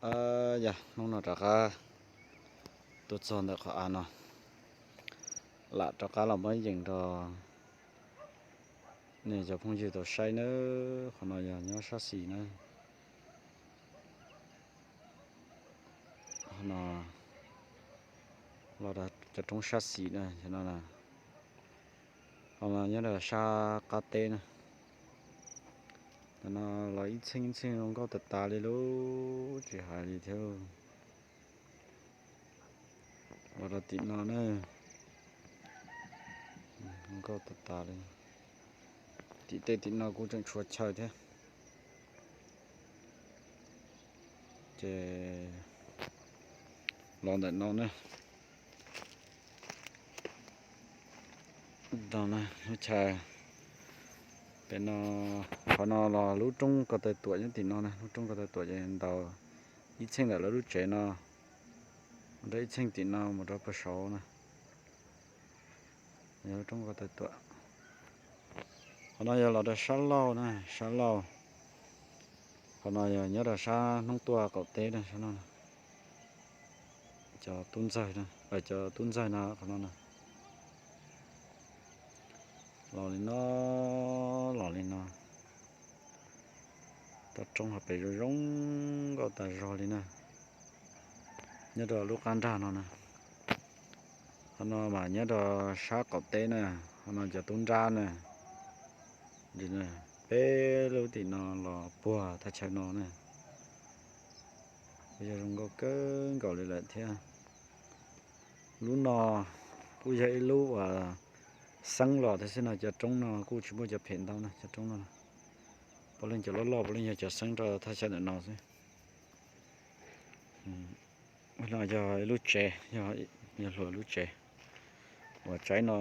Yog hnub no rov qab tuaj txog ntawm qhov av no, lam rov qab los muab yees rau nej cov phooj ywg tau saib nawb. Qhov no yog nyob sab xis na. Qhov no los cov roob sab xis na, no. Qhov no nyob rau sab qab teb na. Tam no los ib txheej ib txheej zoo nkauj tas tas li lub, tsis hais li thiab. Los rau tim no na, zoo nkauj tas tas li. Tim tej tim no kuj tseem tshuav chaw thiab. Ces los ntawm no na, lub chaw pem no, qhov no los lub roob ko taw tuam nyob tim no na, lub roob ko taw tuam ces ntaus ib txheej ntawm lawv lub tsev no, mus rau ib txheej tim no mus rau puag saud na. Yog lub roob ko taw tuam. Qhov no yog los rau sab laug na, sab laug. Qhov no yog nyob rau sab hnub tuaj qaum teb na, sab no. Cov tub ntxawg, cov tub ntxawg no qhov no na. Los li no, los li no. Toj roob hauv pes zoo zoo nkauj tas zog li na. Nyob rau lub qab nrag no na. Qhov no mas nyob rau sab qaum teb na, qhov no cov tub nrab na. Peb lub tim no los puag thaj chaw no na. Kuj yog zoo nkauj kawg nkaus li lawm thiab. Lub no kuj yog ib lub uas xeeb los thiab xwb no, cov roob no kuj tsis muaj cov phem ntau na, cov roob no puav leej cov loj loj puav leej yog cov xeeb rau thaj chaw ntawm no xwb. No yog ib lub tsev, yog hluas lub tsev uas tsaib no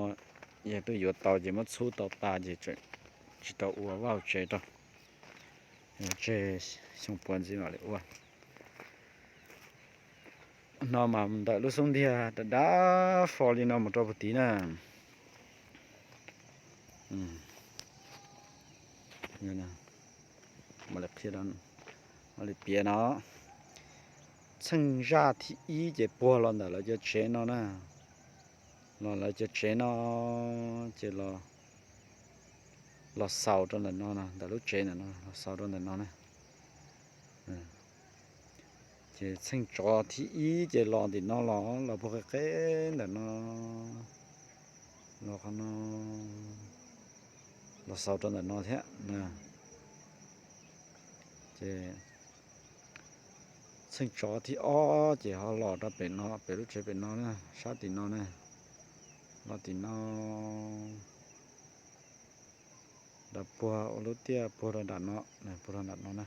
yog twb yuav tau ces muab txhub tau tas ces tsis tau ua vaj ua tsev rau. Tseg xyoo puav ntxiv mam li ua. No mas ntawm lub xub ntiag dav dav fo li no mus rau puag tid na. Mam li qhia, mam li piav no. Txheej zaj thib ib ces puag los ntawm lawv cov tsev no na. Los lawv cov tsev no ces los xaus rau ntawm no, ntawm lub tsev ntawm no los xaus rau ntawm no na. Ces txheej tsov thib ib ces los tim no los, los puag qe qe ntawm no, los qhov no, los xaus rau ntawm no thiab. Ces txheej tsov thib ob ces ho los rau pem no, pem lub tsev pem no na, sab tim no na, los tim no, nram puag ua lub tiaj puag rau nram no, puag rau nram no na.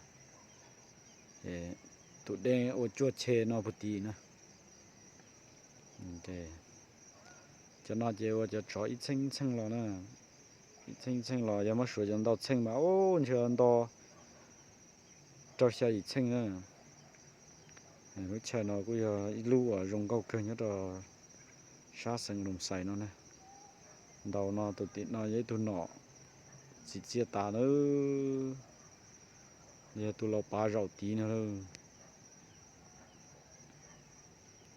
Ces tus dej ua cuaj che no puag tid na. Cov no ces ua cov tsov ib txheej ib txheej los na, ib txheej ib txheej los, yog muab suav cov ntau txheej mas ub ntshe nto rau xya yim txheej na. Lub chaw no kuj yog ib lub uas zoo nkauj kawg nyob rau sab xeev Loos Xais no na. Ntaus no tus tim no yog ib tug nom txim txiaj tas na, yog tus laus pav zaum tid no lawm.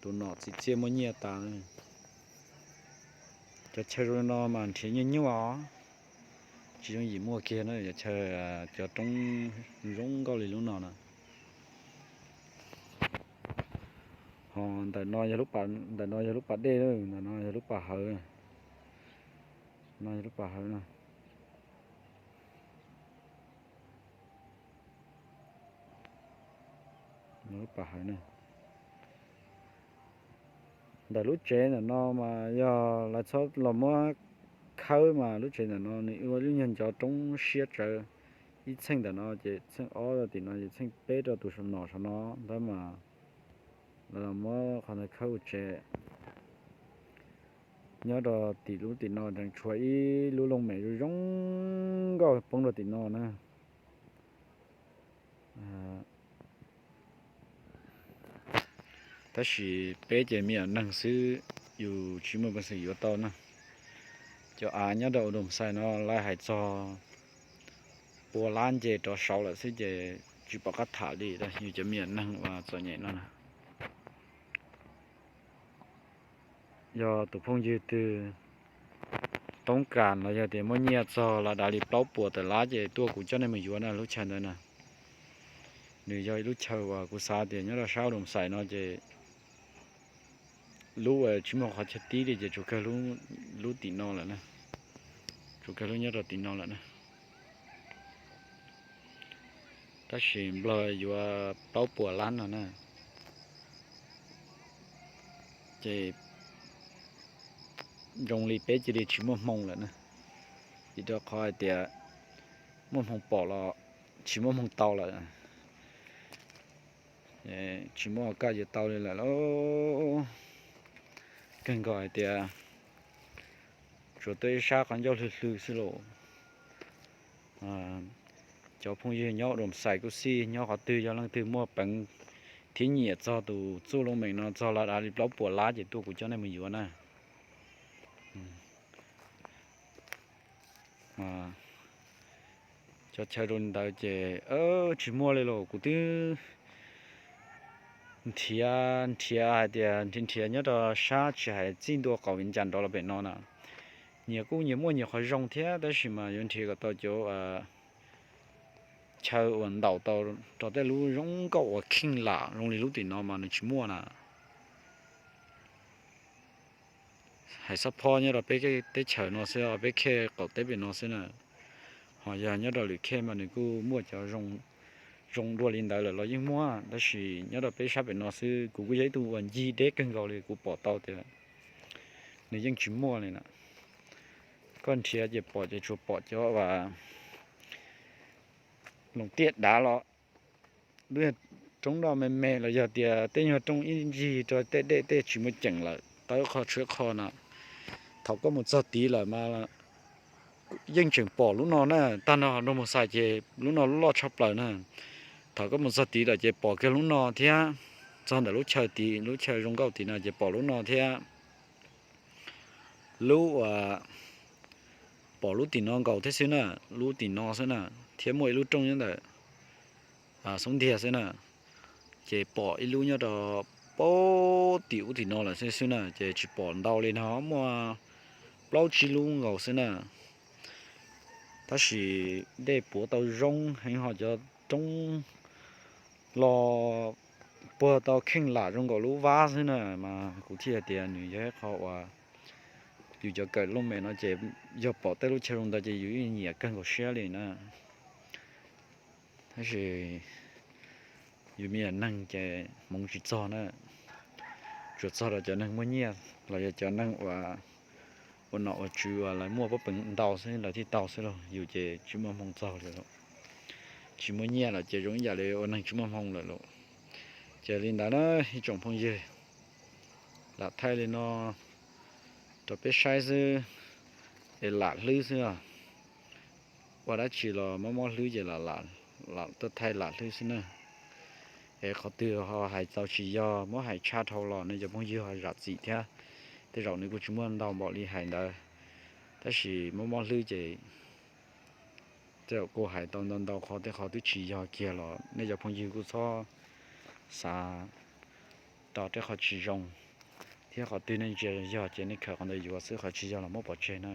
Tus nom txim txiaj muaj nyiaj tas. Cov chaw zoo li no mas nrhiav nyuaj nyuaj os, tsis yooj yim muaj kiag na, cov chaw, cov roob zoo nkauj li lub no na. Ho ntawm no, ntawm no yog lub pas dej, ntawm no yog lub pas hawv, no yog lub pas hawv na. Lub pas hawv na. Ntawm lub tsev ntawm no mas yog lawv txhob los muab khawb mas lub tsev ntawm no nws ua lub nyuag ncov roob siab tsawv. Ib txheej ntawm no ces txheej ob rau tim no ces txheej peb rau tus nom saum no ntawd mas lawv los muab qhov ntawd khawb ua tsev. Nyob rau tim lub tim no tseem tshuav ib lub looj mem zoo zoo nkauj poob rau tim no na. Tab sis peb ces me nyuam neeg xwb, yus tsis muaj peev xwm yuav tau na. Cov av nyob rau Loos Xais no lawv hais txog pua lab nce rov saud lawm xwb ces tsis pom qab tham li, yus cov me nyuam neeg uas txom nyem no na. Yog tus phooj ywg twg toob kas los yog tias muaj nyiaj txog los dav li plaub puas tawm lab ces tuaj kuv coj nej mus yuav na lub chaw ntawd na. Nws yog ib lub chaw uas kuv xav tias nyob rau sab Doo Xais no ces lub uas tsis muaj qhov chaw tib li ces tsuas kawg lub tim no lawm na, tsuas kawg lub nyob rau tim no lawm na. Tab sis nplog yuav plaub puas lab no na, ces zoo li peb cia li tsis muaj hmoo lawm na, vim rau qhov hais tias muaj hmoo pom los tsis muaj hmoo tau lawm, tsis muaj kaj yuav tau li lawm lauj. Kawg nkaus hais tias tsuas tuaj ib sab qhov ncauj hlwb hlwb xwb lauj. Cov phooj ywg nyob Doo Xais kuj xij, nyob qhov twg yog leej twg muaj peev thiab nyiam txog tus txuj loo meem no txog los dav li plaub puas lab ces tuaj kuv coj nej mus yuav na. Cov chaw rau li ntawd ces tsis muaj li lauj. Kuv twb nrhiav nrhiav hais tias nrhiav nrhiav nyob rau sab tsis hais txij ntua qaum Vias Cas nrov los pem no na, nyias kuj nyias muaj nyias qhov zoo thiab tab sis mas yuav nrhiav kom tau cov chaw uas ntaus tau rau tej lub zoo nkauj uas kheej lam zoo li lub tim no mas nws tsis muaj na. Hais xab phob nyob rau peb teb chaws no xwb, peb khej qaum teb pem no xwb na. Ho yog nyob rau lwm khej mas nws kuj muaj cov zoo dua li ntawd lawm los yeej muaj, tab sis nyob rau peb sab pem no xwb kuv kuj yog ib tug uas ncig deb kawg nkaus li kuv pom tau tias nws yeej tsis muaj li na. Koj nrhiav ces pom ces tsuas pom cov uas loos tiaj dav los lub roob noj me me los yog tias tej nyuag roob ib ncig rau tej dej tej tsis muaj ceem lawm tau ib qho tshuav ib qho na. Thaum koj mus txog tid lawm mas yeej tseem pom lub no na, tag nrho nroog Moos Xais ces lub no lub loj tshaj plaws na. Thaum koj mus txog tid lawm ces pom kiag lub no thiab, txog ntawm lub chaw tid lub chaw zoo nkauj tid no ces pom lub no thiab. Lub uas pom lub tim no nkaus thiab xwb na, lub tim no xwb na, thiab muaj ib lub rooj nyob ntawm Xoob Ntiag xwb na, ces pom ib lub nyob rau pab tim ub tim no lawm xwb xwb na, ces tsis pom ntau li no, muaj plaub tsib lub nkaus xwb na. Tab sis dej puav tau zoo heev ho cov roob los puag tau kheej lam zoo nkaus lub vab xwb na, mas kuv thiaj tias nws yog ib qho uas yus cov kawm looj mem no ces yog pom tej lub chaw zoo ntawd ces yus yeej nyiam kawg nkaus siab li na. Tab sis yus me nyuam neeg ces hmoov tsis txog na, tsuas txog rau cov neeg muaj nyiaj los yog cov neeg uas ua nom ua tswv uas lawv muaj pob peev ntau xwb lawv thiaj tau xwb lauj, yus ces tsis muaj hmoo txog li lauj. Tsis muaj nyiaj lawm ces zoo ib yam li ua neeg tsis muaj hmoo lawm lauj. Ces li ntawd na ib tsoom phooj ywg, lam thaij li no rau peb saib xwb es lam hlwb xwb. Ua dab tsi los mob mob hlwb ces lam tuaj thaij lam hlwb xwb na. Es qhov twg ho hais tau tsis yog, muab hais tshaj dhau los nej cov phooj ywg ho zam txim thiab. Tej zaum nws kuj tsis muaj ntau npaum li hais ntawd, tab sis mob mob hlwb ces tej zaum kuj hais tau ntau ntau qhov, tej qhov twb tsis yog kiag los nej cov phooj ywg kuj txhob xav rau tej qhov tsis zoo, thiab qhov twg nej ntsia yog ces nej khaws qhov ntawd yuav xwb, qhov tsis yog los muab pov tseg na.